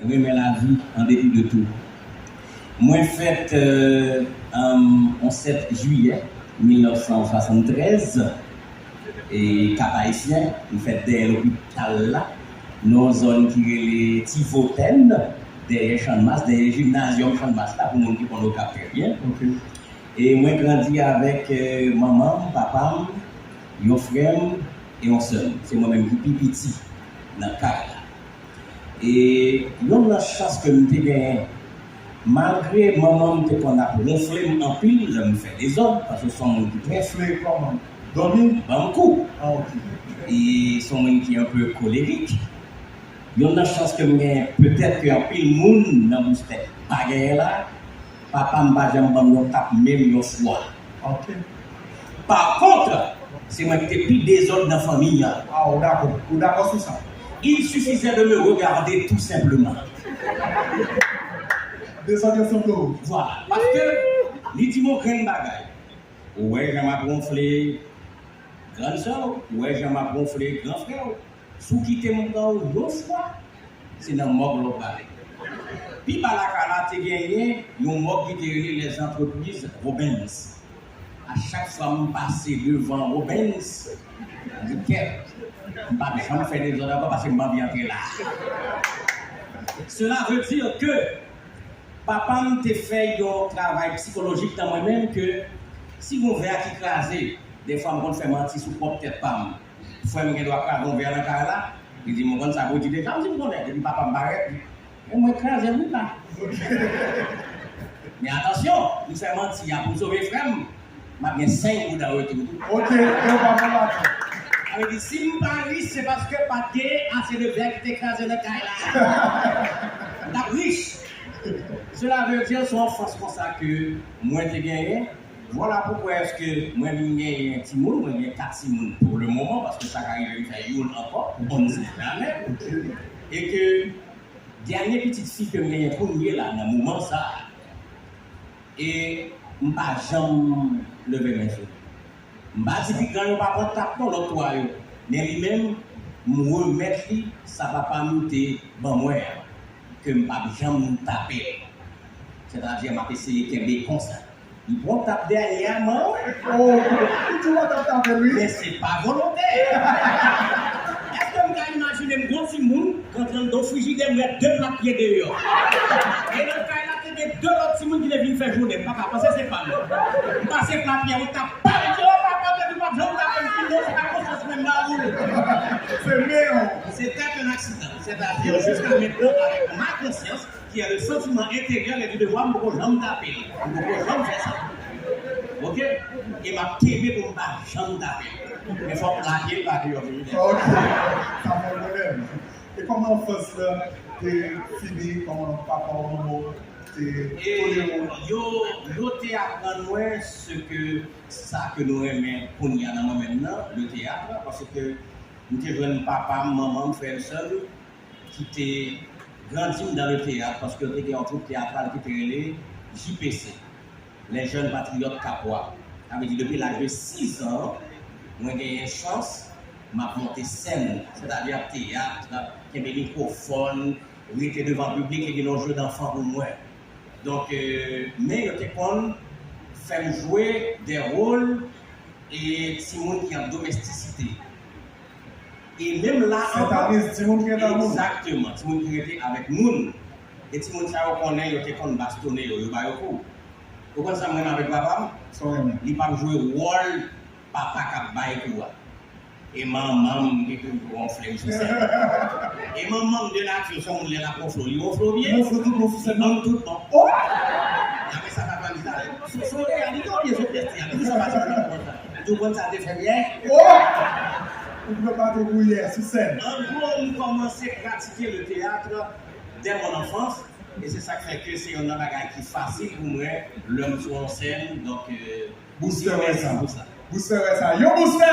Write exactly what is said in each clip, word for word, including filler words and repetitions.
Renmen lavi an depi de tou. Mwen fèt euh, um, on sèt jiyè mil nèf san swasanntrèz, e Kap Ayisyen, m fèt dèyè lopital la, nan yon zòn ki rele Ti Votèn, dèyè Channmas, dèyè jimnazyòm Channmas la, pou moun ki konn Okap trè byen. E mwen grandi avèk euh, manman m, papa m, yon frè m e yon sè m. Se mwen menm ki pi piti nan kay la. E yonn nan chans ke m te genyen, malgre manman m te konn ap wonfle m anpil lè m fè dezòd, paske se yon moun ki trè... Wonfle kòman? Dòmi? Ban m kou. Ah, ok. E se yon moun ki enpe kolerik. Yonn nan chans ke m genyen, petèt ke anpil moun nan Boustèk pa genyen la, papa m pa janm ban m yon tap menm yon fwa. Ok. Pa kont, se mwen ki te pi dezòd nan fanmi an. Ah, ou dakò, ou dakò sou sa. Il suffisait de me regarder tout simplement. Dezòd yo sou do. Vwala. Paske li di m yon grenn bagay. Ou wè jan m ap wonfle grann sè w, ou wè jan m ap wonfle gran frè w. Si w kite m pran w yon fwa, se nan mòg la w prale. Pi ba lakay la te genyen yon mòg ki te rele Les Entreprises Robens. A chak fwa m pase devan Robens, m di kèt, m p ap janm fè dezòd ankò paske m pa anvi antre la. Cela veut dire que papa m te fè yon travay sikolojik nan mwen menm ke si gon vè ki kraze, dèfwa m konn fè manti sou pwòp tèt pa m. Frè m gen dwa kraze yon vè nan kay la, li di m, "Ou konn sa pou di deja?" M di, "M konnen, depi papa m parèt, men mwen kraze l wi la." Men atansyon, m fè manti a pou m sove frè m, m ap gen senk bouda retou tou. Ok, e w pa pran lajan. Sa vle di, si m pa rich, se paske pa t gen ase de vè ki te kraze nan kay la. M t ap rich. Cela veut dire, se yon anfans konsa ke mwen te genyen. Vwala poukwa èske mwen vin genyen timoun, mwen gen kat timoun pou le moman, paske sa ka rive m fè youn ankò, on ne sait jamais. E ke dènye pitit fi ke m genyen kounye la, nan moman sa a, e m pa janm leve men sou li. M pa di pi gran yo pa pran tap non, lòt twa yo, men li menm, m remèt li sa papa m te ban mwen an, ke m p ap janm tape l. Sètadi, m ap eseye kenbe konsa. Li pran tap dènyèman. Oh, ou di w t ap tape l, wi. Men se pa volontè. Èske m ka imajine m gon timoun k antre anndan yon frijidè, m wè de plat pye deyò? E nan kay la, te gen de lòt timoun ki te vin fè jounen. M pa ka panse se pa m. M pase plat pye, yon tap, pam, m di, "O papa, m te di w p ap janm tape m." Fin non, se pa konsyans mwen m ba ou l. Se men w. C'était un accident. C'est-à-dire, jusqu'à maintenant, avec ma conscience, ki a le santiman enteryè de devwa, m poko janm tape l. M poko janm fè sa. Ok? E m ap kenbe pou m pa janm tape l. Men fòk lage l pa deyò vini. Ok. Sa fè pwoblèm. E kòman anfans lan te fini? Kòman papa w, manman w te tolere w? Yo, yo te aprann mwen se ke sa ke nou renmen kounye a nan mwen menm nan, le teyat, paske m te jwenn papa m, manman m, frè m, sè m, ki te grandi m dans le théâtre, paske yo te gen yon twoup teyatral ki te rele J P C, Les Jeunes Patriotes Capois. Sa vle di, depi laj de sis an, mwen genyen chans, m ap monte sèn, sètadi teyat, kenbe mikwofòn, rete devan piblik, e gen yon jeu d'enfant pou mwen. Donk, euh, men yo te konn fè m jwe de wòl e timoun ki an domestisite. E menm la ankò, sètadi timoun ki rete ak moun. Egzakteman, timoun ki rete avèk moun. E timoun sa yo konnen yo te konn bastonnen yo, yo ba yo kou. Ou konn sa m renmen avèk papa m? Sa w renmen? Li p ap jwe wòl papa k ap bay kou a. E manman m ki toujou wonfle m sou sèn. E manman m de nati, se yon moun lè l ap wonfle w, li wonfle w byen. Li wonfle w tout bon sou sèn nan? Li wonfle tout bon. Oh! Apre sa, papa m di, "Talè, se, se yon reyalite oubyen se yon tèste a?" Li di, "Sa pa se yon konsa." Tou konn sa te fè m yè. Oh! Ou te pran tou pou yè sou sèn. An gwo, m kòmanse pratike le teyat dè mon anfans. E se sa k fè ke se yonn nan bagay ki fasil pou mwen lè m sou yon sèn. Donk, euh, Boustè wè sa. Boustè wè sa. Yo, Boustè!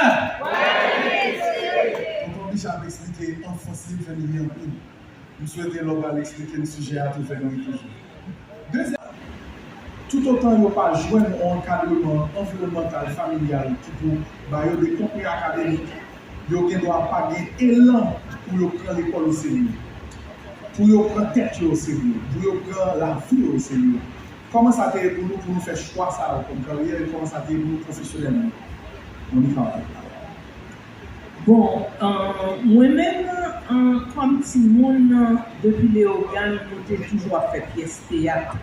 Tonton Bicha ap eksplike anfans li, m fè li ri anpil. M swete lè w pral eksplike n sijè a tou, fè n ri toujou. Dezyèm, toutotan yo pa jwenn yon ankadreman anviwònmantal familyal ki pou ba yo de kontni akademik, yo gen dwa pa gen elan pou yo pran lekòl oserye. Pou yo pran tèt yo oserye, pou yo pran lavi yo oserye. Kòman sa te ye pou nou, pou nou fè chwa sa yo kòm karyè, e kòman sa te ye pou nou pwofesyonèlman? Monica. Bon, euh, mwen menm, euh, kòm timoun, euh, depi Leyogàn, nou te toujou ap fè pyès teyat.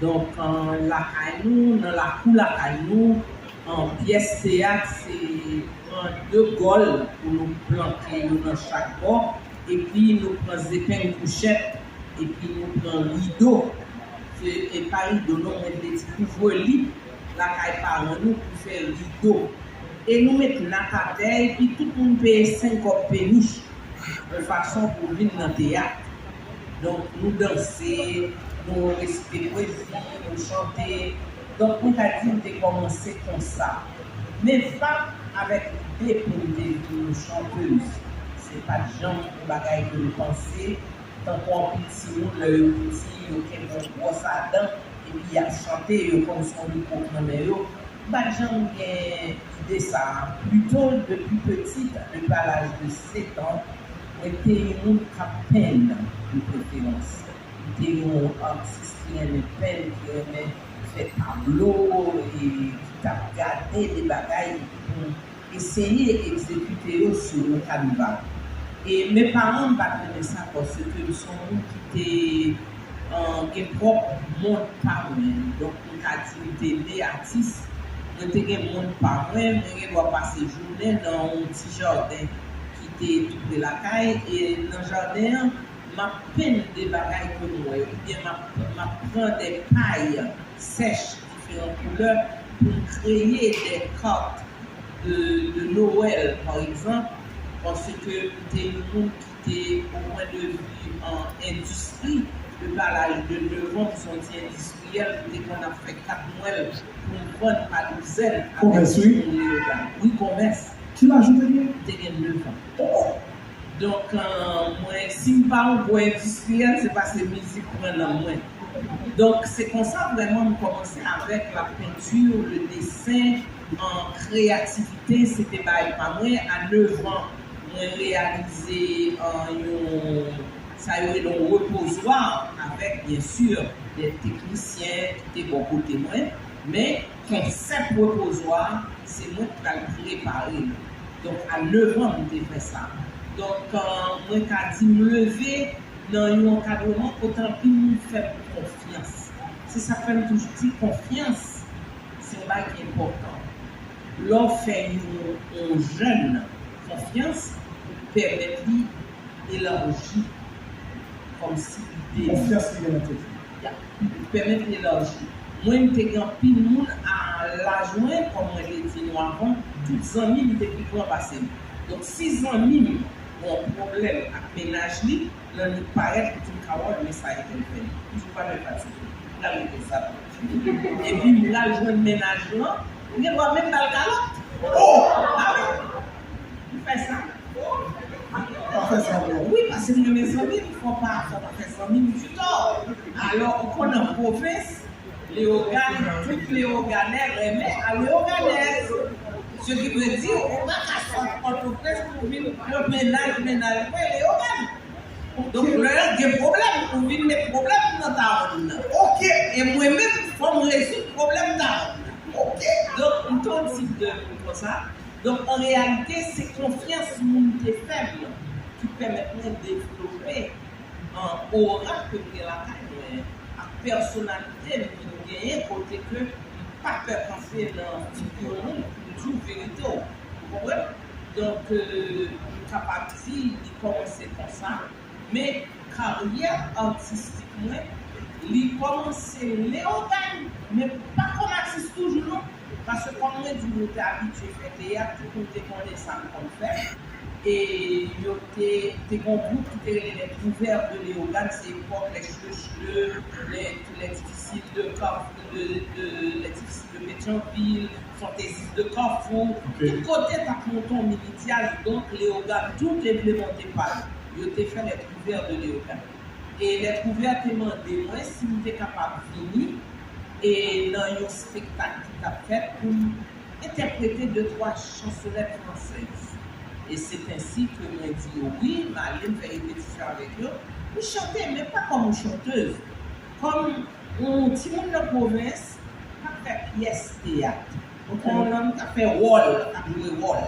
Donk, euh, lakay nou, nan lakou lakay nou, euh, pyès teyat, se pran de gòl pou nou planke yo nan chak bò, epi nou pran zepeng kouchèt, epi nou pran rido. Se, e pa rido non, mwen vle di kouvrelit lakay paran nou pou fè rido. E nou met nat atè, epi tout moun peye senk kòb penich, yon fason pou vin nan teyat. Donk, nou danse, nou resite pwezi, nou chante. Donk, mwen ka di m te kòmanse konsa. Men pa avèk lide pou m te vin yon chantèz. Se pa t janm yon bagay ke m panse. Tankou anpil timoun, lè yo piti, yo kenbe yon bwòs a dan, epi y ap chante, yo konn se yon mikwo k nan men yo. M pa t janm gen lide sa a. Plito, depi pitit, depi a laj de sèt an, mwen te yon moun k ap penn de preferans. M te yon atis ki renmen penn, ki renmen fè tablo, e ki t ap gade de bagay epi pou eseye egzekite yo sou yon kanva. E men paran m pa t renmen sa paske m se yon moun ki te gen pwòp mond pa mwen. Donk, m ka di m te ne atis. Mwen te gen mond pa mwen, mwen gen dwa pase jounen nan yon ti jaden ki te tou pre lakay. E nan jaden an, m ap penn de bagay ke m wè, oubyen m ap, m ap pran de pay sèch diferan koulè pou m kreye de kat de, de Noël, pa egzanp, paske m te yon moun ki te, o pwen de vi an endistri, depi a laj de nèf an, m se yon ti endistriyèl, m te konn ap fè kat Nwèl pou m vann pa douzèn avèk timoun Leyogàn. Wi, konmès. Ki laj ou te gen? M te gen nèf an. Donk, mwen, si m pa yon gwo endistriyèl, se paske mizik pran nanm mwen. Donk, se konsa vrèman m kòmanse avèk la peinture, le dessin, an kreyativite, se te bagay pa mwen. A nèf an, mwen reyalize yon, sa yo rele yon repozwa avèk, byen si, de teknisyen ki te bò kote mwen. Men, konsèp repozwa a, se mwen ki pral prepare l. Donk, a nèf an, m te fè sa. Donk, mwen ka di m leve nan yon ankadreman kote anpil moun fè m konfyans. Se sa k fè m toujou di konfyans, se yon bagay ki enpòtan. Lè w fè yon, yon jèn konfyans, ou pèmèt li elaji kòmsi lide li. Konfyans li gen nan tèt li. Ya, li pèmèt li elaji. Mwen, m te gen anpil moun a laj mwen, kòm mwen te di nou avan, tout zanmi m te pi gran pase m. Donk, si zanmi m gen yon pwoblèm ak mennaj li, lè li parèt, li di m, Carole, men sa entèl fè m. M di, ou pa dwe fatige. M pral regle sa pou ou. Epi m pral jwenn mennaj lan, m gen dwa menm ba l kalòt. Oh! Ah wi! M fè sa. Ou fè sa vre? Wi, paske m renmen zanmi m, fò pa, fò pa fè zanmi m ditò. Alò, ou konn nan pwovens, Leyogàn, tout Leyoganè renmen a Leyoganèz. Ce qui veut dire, ou pa ka sot Pòtoprens pou vin pran mennaj, mennaj mwen Leyogàn. Donk, lè gen pwoblèm, ou vin met pwoblèm nan Tawonn nan. Ok. E mwen menm, fò m rezoud pwoblèm Tawonn nan. Ok. Donk, m te yon tip de moun konsa. Donk, an reyalite, se konfyans moun te fè m ki pèmèt mwen devlope an ora ke m gen lakay mwen, ak pèsonalite m ke m genyen, kote ke m pa pè kanpe nan figi yon moun pou m di w verite w. Ou konprann? Donk, euh, m kapab di, li kòmanse konsa, men karyè atistik mwen, li kòmanse Leyogàn, men pa kòm atis toujou non. Paske kòm mwen di w, nou te abitye fè teyat, tout moun te konnen sa m konn fè. E yo te, te gen yon gwoup ki te rele Les Trouvères de Léogâne, se epòk Les Chleu Chleu, les, les Difficiles de Carrefour, de, de, les Difficiles de Pétion-Ville, Fantaisistes de Carrefour. Ok. Tout kote t ap monte yon mini dyaz, donk Leyogàn tou te vle monte pa yo. Yo te fè Les Trouvères de Léogâne. E Les Trouvères te mande mwen si m te kapab vini e nan yon spektak ki t ap fèt pou m entèprete de twa chansonèt fransèz. E se ensi ke mwen di yo wi, m ale, m fè repetisyon avèk yo. Ou chante, men pa kòm yon chantèz. Kòm yon timoun nan pwovens k ap fè pyès teyat. Ou konprann? K ap fè wòl, k ap jwe wòl.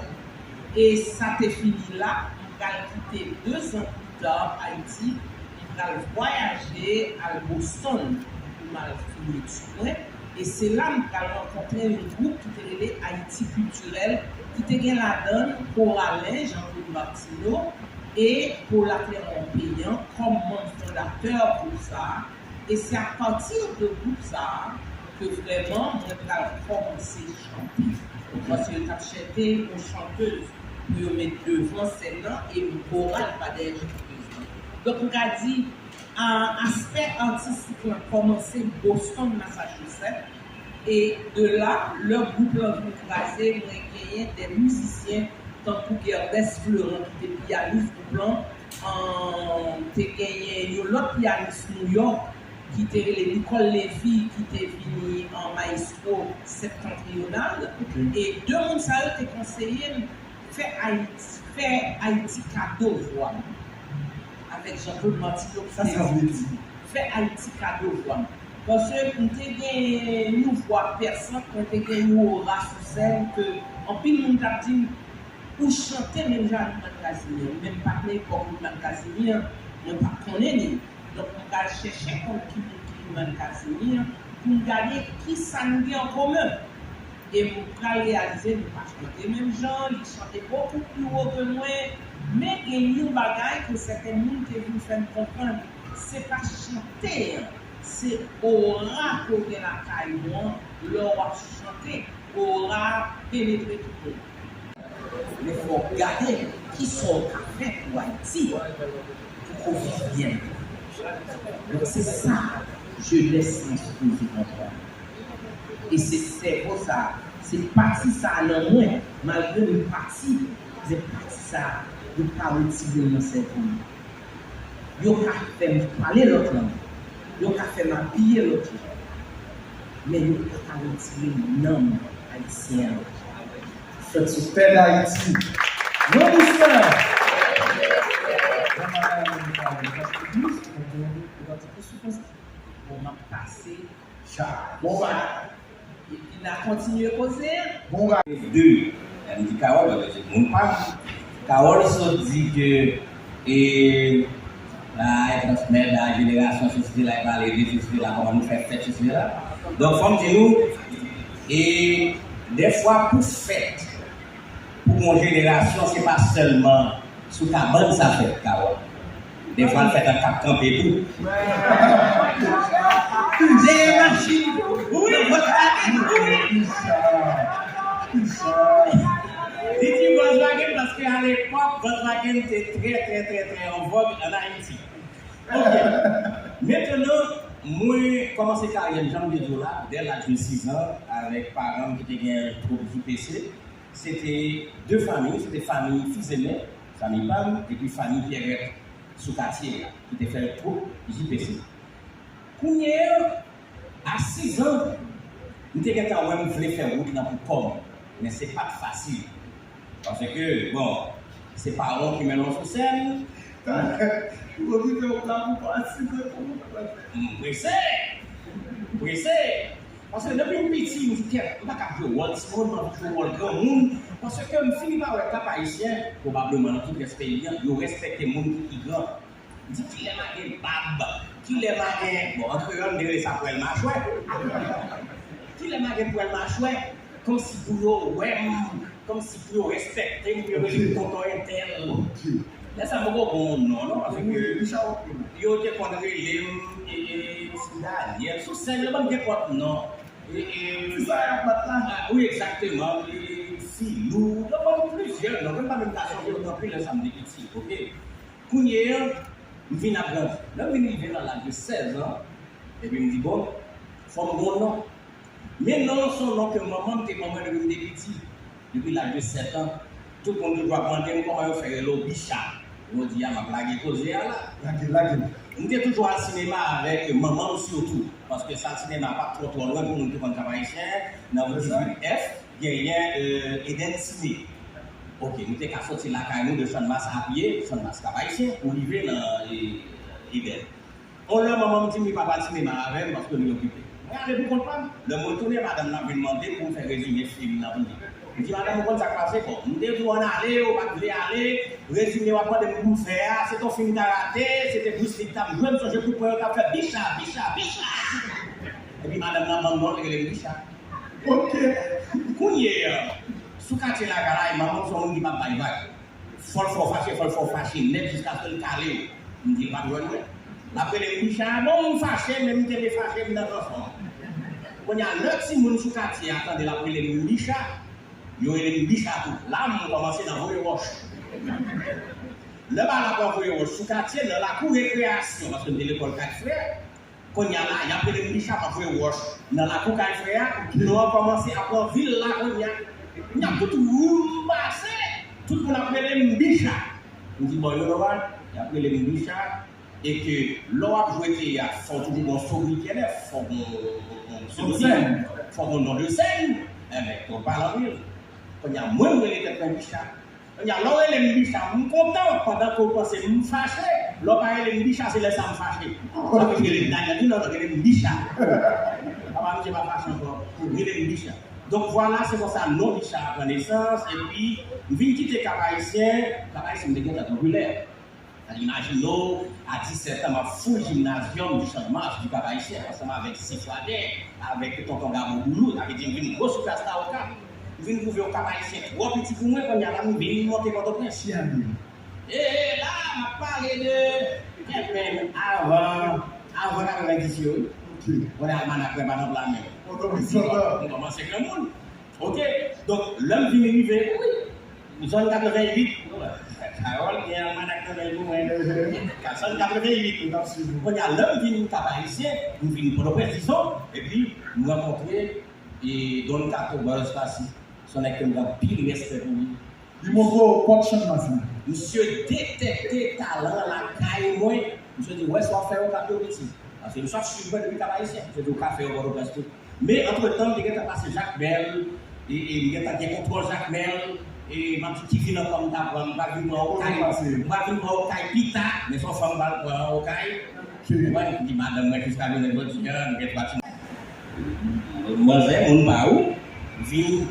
E sa te fini la, m pral kite de zan pita Ayiti, m pral vwayaje al Boston pou m al fini etid mwen. E se la m pral rankontre yon gwoup ki te rele Ayiti Kiltirèl, ki te gen ladan l Koralen Jean-Claude Martineau e Paula Clermont Péan kòm manm fondatè gwoup sa a. E se apati de gwoup sa a ke vrèman mwen pral kòmanse chante. Paske yo t ap chèche yon chantèz pou yo met devan sèn nan e yon koral pa dèyè chantèz lan. Donk, m ka di, a, aspè atistik lan kòmanse Boston, Massachusetts. E de la, lè gwoup lan vin kraze, mwen genyen de mizisyen tankou Gerdès Fleurant, ki te piyanis gwoup lan, an, te genyen yon lòt piyanis Nouyòk, ki te rele Nicole Lévy, ki te vini an mayestwo septantriyonal. Ok. E de moun sa yo te konseye m fè Ayiti, fè Ayiti kado vwa m. Avèk Jean-Claude Martineau ki te vini. Sa sa vle di? Fè Ayiti kado vwa m. Paske m te gen yon vwa pèsant, mwen te gen yon ora sou sèn ke anpil moun t ap di m, ou chante menm jan ak Lucmane Casimir. Men m pa t nan epòk Lucmane Casimir, mwen pa t konnen li. Donk, m pral chèche konn ki moun ki Lucmane Casimir pou m gade ki sa nou gen an komen. E m pral reyalize nou pa chante menm jan, li chante bokou pli wo ke mwen. Men gen yon bagay ke sèten moun te vin fè m konprann, se pa chante an, se ora ke w gen lakay ou an, lè w ap chante, ora a penetre tout moun. Men fò w gade kisa w ka fè pou Ayiti, pou w viv byen. Donk, se sa jenès lan sipoze konprann. E se sèvo sa a, se pati sa a nan mwen, malgre m pati, men pati sa a, yo pa retire l nan sèvo m. Yo ka fè m pale lòt lang, yo ka fè m abiye lòt jan, men yo pa ka retire nanm ayisyen an. Fèt sou tè Dayiti. Yon bistè. Yon bagay mwen pa wè, paske plis, mwen gen yon pati plis sou konsa. Bon, m ap pase. Bon bagay. Epi n a kontinye koze a. Bon bagay. De. Lè m di Kawòl, mwen se moun pa m. Kawòl sot di ke, e, la, e transmèt, la, jenerasyon, sesi, sela, e pale de sesi, sela, kòman nou fè fèt, sesi, sela. Donk, fò m di nou, e, dèfwa pou fèt, pou yon jenerasyon, se pa sèlman sou kabann sa fèt, Kawòl. Dèfwa l fèt an k ap kanpe tou. Dèyè machin tou. Wi, Volkswagen tou, wi. Li di Volkswagen paske alepòk, Volkswagen te trè, trè, trè, trè an vòg ann Ayiti. Ok. Mentnan, mwen kòmanse karyè m, jan m te di w la, dè laj de sizan, avèk paran m ki te gen twoup J P C. Se te de fanmi, se te fanmi Fizemen, fanmi pa m, epi fanmi Pierrette sou katye a, ki te fè twoup J P C. Kounye a, a sizan, m te gentan wè m vle fè wout lan pou kò m, men se pa t fasil. Paske, bon, se paran w ki mennen w sou sèn. Ou oblije w la pou pa asiste, kòman w pral fè? M prese! M prese! Paske depi m piti, m di, "Kèt, m pa ka jwe wòl timoun, m anvi jwe wòl granmoun." Paske m fini pa wè Kap Ayisyen, pwobableman nan tout rès peyi a, yo respekte moun ki pi gran. M di, "Kilè m a gen bab? Kilè m a gen," bon, an kreyòl, m te rele sa pwèl machwè. "Kilè m a gen pwèl machwè?" Kòmsi pou yo wè m, kòmsi pou yo respekte m, pou yo rele m tonton entèl. Lè sa a m poko konn non, non, paske yo te konn rele m, e, e, Ti Daniel. Sou sèn, yo ban m nenpòt non. E, e, Ti sa y ap bat la. Ah, wi, egzakteman. E, e, Filou. Yo ban m plizyè non. Mwen pa menm ka sonje yo nan anpil lè sa m te piti, oke? Kounye a, m vin ap grandi. Lè m vin rive nan laj de sèz an, epi m di, "Bon, fò m gen yon non." Men non an se yon non ke manman m te ban mwen depi m te piti. Depi laj de sèt an, tout moun toujou ap mande m kòman yo fè rele w Bicha. Jodi a, m ap lage koze a la. Lage, lage. M te toujou al sinema avèk manman m sitou, paske sal sinema pa t twò, twò lwen pou moun ki konn Kap Ayisyen, nan ri dizuit F, genyen, euh, Eden Ciné. Oke, nou te ka soti lakay nou de Channmas a pye, Channmas Kap Ayisyen, pou rive nan, e, Fidèl. On lè manman m di m li pa pral sinema avè m paske li okipe. Mwen ale pou kont pa m. Lè m retounen, madanm nan vin mande m pou m fè rezime fim nan pou li. M di, "Madanm, ou konn sa k pase?" Bon, m te di w ann ale, ou pa t vle ale. Rezime w ap mande m pou m fè a, se t on fim ta rate, se te Bruce Lee k t ap jwe, m sonje kout pwen yo t ap fè, bicha, bicha, bicha. Epi madanm nan ban m non, li rele m Bicha. Ok. Kounye a, sou katye lakay la, e manman m se yon moun ki p ap bay vag. Fò l fè w fache, fò l fè w fache nèt jiskaske l kale w. M di l p ap jwenn mwen. L ap rele m Bicha, bon, m fache, men m kenbe fache, m nan tranfòm. Kounye a, lè timoun sou katye a tande l ap rele m Bicha, yo rele m Bicha tou. La, m kòmanse nan voye wòch. Lè bagay la pran voye wòch sou katye, nan lakou rekreyasyon, paske m te lekòl Kay Frè, kounye a la, y ap rele m Bicha, m ap voye wòch nan lakou kay frè a, non an kòmanse ap pran vil la kounye a. Kounye a, tout ri m pase, tout moun ap rele m Bicha. M di, "Bon, you know what?" Y ap rele m Bicha, e ke lè w ap jwe teyat, fò w toujou gen yon sobriquet, fò w gen yon, yon, yon psedonim, fò w gen yon non de sèn. Enben, fò w pale anpil. Kounye a, mwen, m rele tèt mwen Bicha. Kounye a, lè w rele m Bicha, m kontan, pandan ke w panse m fache. Lè w pa rele m Bicha, se lè sa m fache. Sa vle di rele m Daniel, non, non, rele m Bicha. Papa, misye pa fache ankò. Rele m Bicha. Donk, vwala, se konsa non Bicha a pran nesans, epi m vin kite Kap Ayisyen, Kap Ayisyen m te gentan popilè. Imajine w, a disèt an, m ap foul Gymnasium du Champ de Mars du Cap Haïtien, ansanm avèk Sifwaden, avèk Tonton Gabo Doulou, sa vle di m vin gwo sou plas la, Okap. M vin twouve Okap Ayisyen twò piti pou mwen, kounye a la, m vin monte Pòtoprens. E, e, la, m ap pale de, men, avan, avan katrevenndis yo, wi. Kounye a, almanak mwen pa nan pla menm. M kòmanse granmoun. Ok, donk, lè m vin rive, wi, zòn katreventuit, Carole gen almanak nan men l pou mwen. Zòn katreventuit. Kounye a, lè m vin Kap Ayisyen, m vin Pòtoprens, dizon, epi m rankontre, e, Don Kato, Bòlèz Pasi. Se yon nèg ke m gen anpil respè pou li. Li montre w pòt Channmas la. Misye detèkte talan lakay mwen. Misye di, "Wè sa w ap fè yo, Kato, piti." Paske misye ap swiv mwen depi Kap Ayisyen. Misye di, "Ou ka fè yo Pòtoprens tou." Men, antretan, m te gentan pase Jakmèl, e, e m gentan gen kontwòl Jakmèl, e m ap di ki vil ankò m ta pran, m pa vin pran Okay, m pa vin pran Okay pita, men se yon fanm m pral pran Okay. Mwen, m di madanm mwen, jiska jounen jodi a, nou gen twa timoun. Manzè, moun pa ou, vin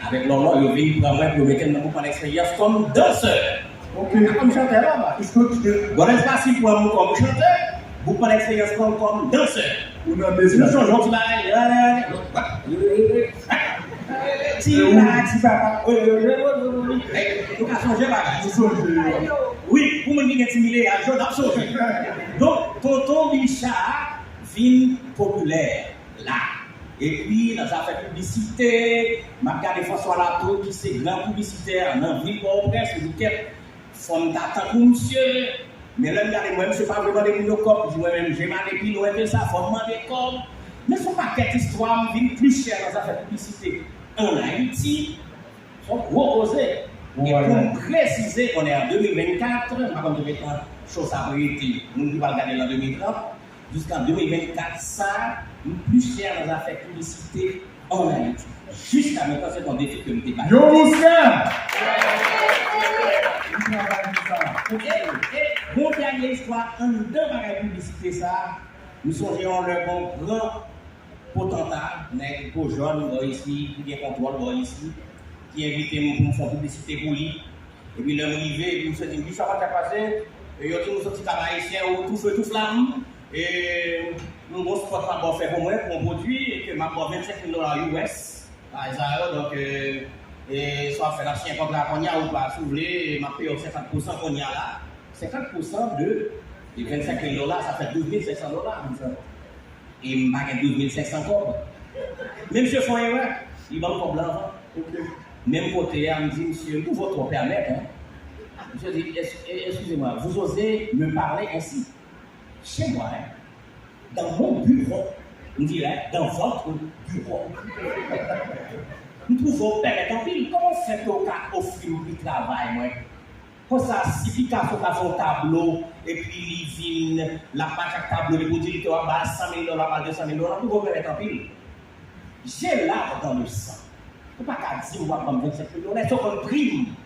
avèk Lòlò, yo vin pran mwen pou yo mete m nan Gwoup Pàn Eksperyans kòm dansè. Ok. Pa kòm chantè, non, papa. Bòlèz Pasi pran m kòm chantè, Gwoup Pàn Eksperyans pran m kòm dansè. Ou nan de sa. Nou sonje yon ti bagay, ti papa, ti papa. Nou ka sonje bagay. Nou sonje. Wi, pou moun ki gen ti mileyaj yo, n ap sonje. Donk, Tonton Bicha vin popilè la. Epi, nan zafè piblisite, m ap gade François Latour, ki se gran piblisitè nan vil Pòtoprens, m di, "Kèt, fò m ta tankou misye." Men lè m gade, mwen, misye pa vle mande moun yo kòb, m di, "Mwen menm, je m ale pi lwen ke sa, fò m mande kòb." Men se yon pakèt istwa, m vin pli chè nan zafè piblisite ann Ayiti. Se yon gwo koze. E pou m presize, on est en deux mille vingt-quatre, m pa konn konbyen tan show sa ap rete, moun ki pral gade l an de mil trant, jiska de mil vennkat sa, m pli chè nan zafè piblisite ann Ayiti. Jiska mentnan, se yon defi ke m te bay. Yon Oscar! M travay pou sa. E, e, gon dènye istwa anndan bagay piblisite sa, m sonje yon lè gon gran potanta, nèg po jòn bò isi, ki gen kontwòl bò isi, ki envite m pou m fè yon piblisite pou li. Epi lè m rive, epi misye di m, "Bicha, sa k ap pase?" E yo di m, "Ou soti Kap Ayisyen, ou toufe tou flanm. E m gon spòt m ap ba w fè pou mwen, pou yon pwodui, e ke m ap ba w vennsenk mil dola U S." Bagay sa yo, donk, e, e sa w ap fè, n ap siyen kontra kounye a, ou pa, si w vle, e m ap peye w senkant pousan kounye a la. Senkant pousan de, de vennsenk mil dola, sa fè douz mil senk san dola. E m pa gen douz mil senk san kòb. Men misye fè yon erè, li ban m kòb la anvan. Ok. Menm kote a, m di, "Misye, m twouve w twò pèmèt, hein." Misye di, "Es-, e-, excusez-moi, vous osez me parler ainsi? Chez moi, hein? Dans mon bureau." M di, "Hein? Dans votre bureau?" "M twouve w pèmèt anpil. Kòman w fè ke w ka ofri m pri travay mwen?" Konsa, si Picasso ta fè yon tablo, epi li vin, l ap mache ak tablo, li pou di li ke w ap ba l san mil dola, ba l de san mil dola, pou yo remèt anpil. J'ai l'art dans le sang. Ou pa ka di m w ap ban m vennsenk mil dola, èske w konn pri m?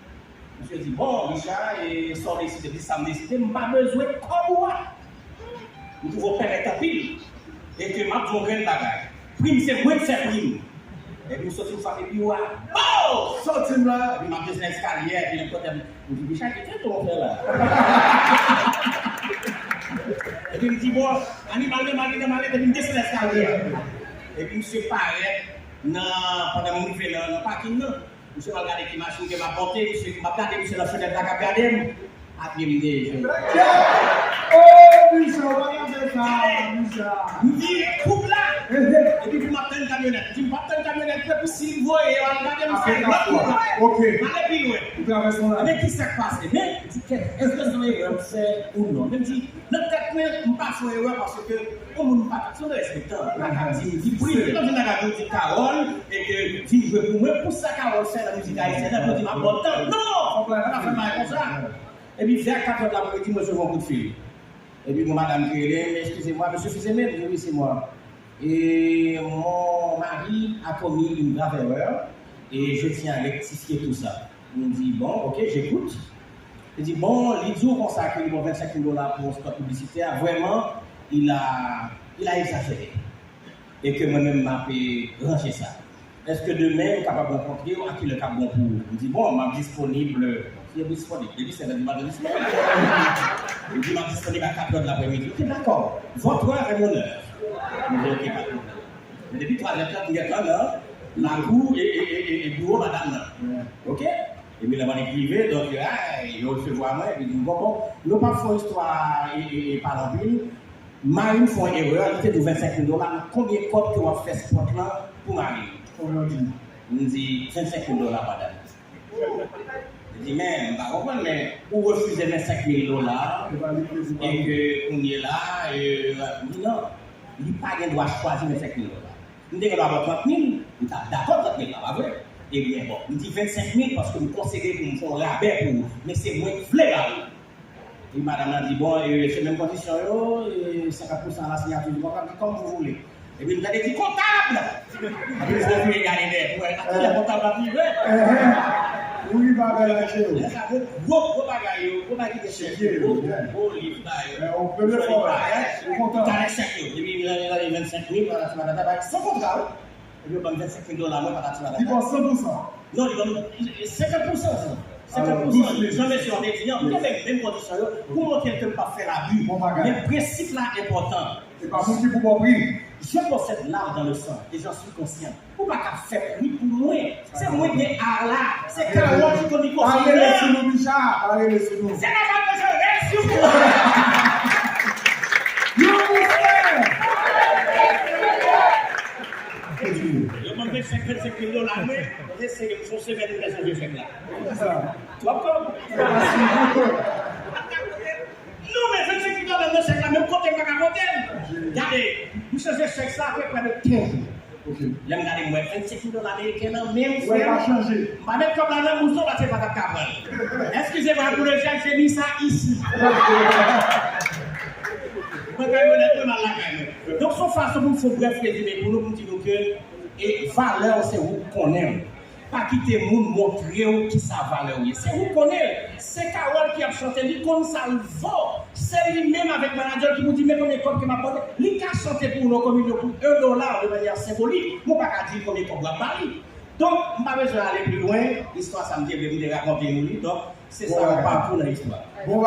Misye di, "Bon, Richard, e sa w deside, di sa m deside, m pa bezwen kòb ou a." M twouve w pèmèt anpil. E ke m ap di w yon grenn bagay. Prim se mwen k fè prim. Epi m soti m frape biwo a. Pow! Soti m la. Epi m ap desann eskalye a, epi nan kote m, m di, "Bicha, ki tenten w fè la?" Epi m di, "Bon, animal nan male, nan male," epi m desann eskalye a. Epi misye parèt nan, pandan m rive nan, nan pakin nan. Misye pral gade ki machin ke m ap monte, misye, m ap gade misye nan fenèt la k ap gade m. Apye m deja. Oh, Bicha, w pa ka fè sa, Bicha. M vire koub la. Epi pou m ap tann kamyonèt. M di, "M p ap tann kamyonèt vre pou si l voye yo al gade m, se lòt koub la." Ok. M ale pi lwen. Ou travèse yon lari. Men ki sa k pase? Men, m di, "Kèt, èske se yon erè m fè ou non?" Men m di, nan tèt mwen, m pa fè yon erè paske yon moun m pa t, se yon derespektan. M pa ka di, m di, "Pri, se kòmsi m ta ka di w di Carole, e ke vin jwe pou mwen, pou sa Carole fè nan mizik ayisyèn nan, pou di m ap ba w tan." Non! Fòk la fè bagay konsa. Epi vè katrè lapremidi, mwen resevwa yon kout fil. Epi gon madanm ki rele m, "Excusez-moi, monsieur Fils-Aimé?" M di, "Oui, c'est moi. Et mon mari a commis une grave erreur et je tiens à rectifier tout ça." M di, "Bon, ok, j'écoute." Li di, "Bon, li di w konsa ke li ba w vennsenk mil dola pou yon spot piblisitè, vraiment, il a, il a exagéré." E ke mwen menm m ape ranje sa. Èske demen m kapab rankontre w? A kilè k ap bon pou ou? M di, "Bon, m ap disponib, si yo disponib, depi sèt è di maten disponib." Li di, "M ap disponib a katrè di lapremidi." "Ok, dakò. Votre heure est mon heure." M di, "Ok, pa de pwoblèm." Men depi twa zè trant, m gentan nan lakou e, e, e, e, e biwo madanm nan. Ok? Epi lè m rive, donk, a, yo resevwa mwen, epi di m, "Bon, bon, nou p ap fè yon istwa e, e, e, pale anpil." Mari m fè yon erè, li te di w vennsenk mil dola, men konbyen kòb ke w ap fè spot lan pou mari w? Konbyen w di? M di, "Vennsenk mil dola, madanm." Li di, "Men, m pa konprann, men ou refize vennsenk mil dola, e ke kounye la, e," m di, "Non, li pa gen dwa chwazi vennsenk mil dola. M te gen dwa ba w trant mil, m t ap dakò trant mil la, pa vre?" Ebyen, bon, m di, "Vennsenk mil paske m konsede pou m fè yon rabè pou ou, men se mwen k vle ba ou." Epi madanm nan di, "Bon, e, se menm kondisyon yo, e, senkant pousan a la siyati di kontra." M di, "Comme vous voulez." Epi m tande di, "Kontab!" Epi m kontinye gade dèyè pou wè a kilè kontab la ap rive. Ou rive avè lache yo. Lè sa, gwo, gwo, gwo bagay yo, gwo bagay ki gen chèf yo, gwo, gwo liv bagay yo. Fò li parèt, ou kontan. Talè chèk yo. Epi m gade vennsenk mil, patati patata, bay san kontra, wi. Epi yo ban m vennsenk mil dola mwen, patati patata. Li ba w san pousan. Non, li ban m senkant pousan, sa. Senkant pousan, jan mesye yo te di an, m te menm, menm kondisyon yo, pou montre ke m p ap fè labi. Bon bagay. Men prensip la enpòtan. Se pa moun ki pou ba w pri. Je possède l'art dans le sang, et j'en suis conscient. Ou pa ka fè pri pou mwen. Se mwen ki gen art la. Se Carole ki konn li konsa. Pa rele sou nou, Bicha. Pa rele sou nou. Se pa ka bezwen rele sou nou. Yo, Michel! Yo ban m vennsenk, vennsenk mil dola mwen, mwen eseye m fè yon semèn m fè chanje chèk la. Poukisa? Twòp kòb. Non, men vennsenk mil dola nan chèk la, menm kote m pa ka pote l. Gade, m chanje chèk sa apre prè de kenz jou. Ok. Lè m gade, m wè vennsenk mil dola ameriken nan men m, frè m. Ou wè l pa chanje. M pa met kòb la nan bouch non, paske m pa t ap ka pran l. Excusez-moi pour le geste, j'ai mis ça ici. Mwen kay mwen nèt, mwen mal lakay mwen. Donk, se yon fason pou m fè yon brèf rezime pou nou, pou m di nou ke, e, valè w se ou k konnen l. Pa kite moun montre w kisa valè w ye. Se ou k konnen l. Se Carole ki ap chante, li konn sa l vo. Se li menm avèk manadjè l ki pou di, "Men konbyen kòb ke m ap pote." Li ka chante pou w nan kominyon pou yon dola de manyè senbolik, men w pa ka di l konbyen kòb w ap ba li. Donk, m pa bezwen ale pi lwen, istwa sa m te vle pou m te rakonte nou li. Donk, se sa yon pakou nan istwa. Bon,